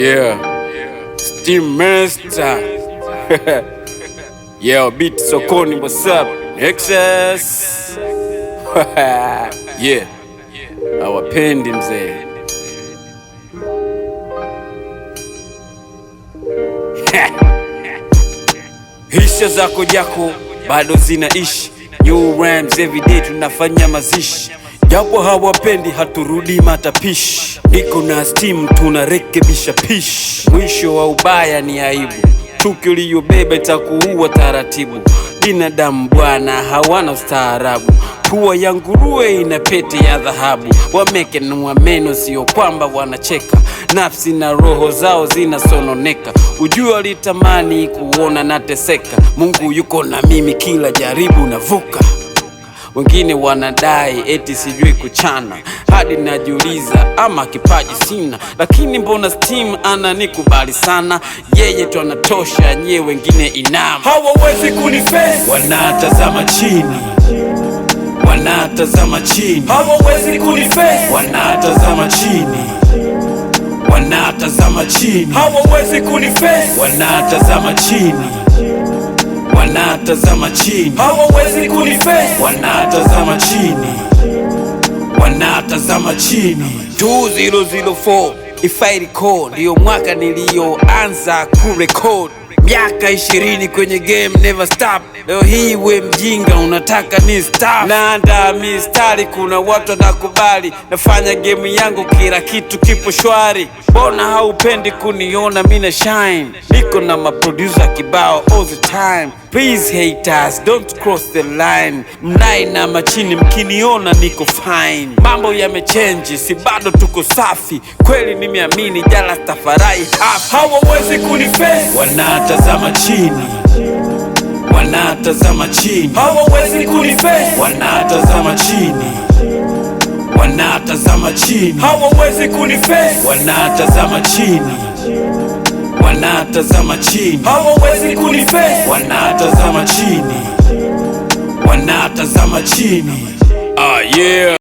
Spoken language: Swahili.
Yeah. Steam Master. Yeah, beat sokoni, what's up? Nexus. Yeah. Hawapendi mzee. Hisia zako jako bado zinaishi. New rhymes every day tunafanya mazishi. Japo hawapendi haturudi matapishi. Niko na steam tunarekebisha pishi. Mwisho wa ubaya ni aibu. Chuki uliyobeba itakuua taratibu. Binadamu bwana hawana ustaarabu. Pua ya nguruwe ina pete ya dhahabu. Wamekenua meno, sio kwamba wanacheka. Nafsi na roho zao zinasononeka. Ujue walitamani kuona nateseka. Mungu yuko na mimi, kila jaribu navuka. Wengine wanadai eti sijui kuchana, hadi najiuliza ama kipaji sina. Lakini mbona Steam ananikubali sana? Yeye tu anatosha, nyie wengine inama. Hawawezi kuniface, Wanatazama chini, wanatazama chini, hawawezi kuniface, wanatazama chini, wanatazama chini, hawawezi kuniface, wanatazama chini, wanatazama chini, hawawezi kuniface. Wanatazama chini, wanatazama chini. 2004 if I recall, ndiyo mwaka niliyoanza kurecord. Miaka 20 kwenye game, never stop. Leo hii we mjinga unataka ni stop. Naanda mistari, kuna watu wanakubali. Nafanya game yangu, kila kitu kipo shwari. Mbona haupendi kuniona mina shine? Niko na maproducer kibao all the time. Please haters, don't cross the line. Mnainama chini mkiniona niko fine. Mambo yamechange, si bado tuko safi. Kweli nimeamini jala tafarai hafi. Hawawezi kuniface, Wanatazama chini, wanatazama chini, hawawezi kuniface, wanatazama chini, wanatazama chini, hawawezi kuniface, wanatazama chini, wanatazama chini, hawawezi kuniface. Wanatazama chini, wanatazama chini. Ah, yeah.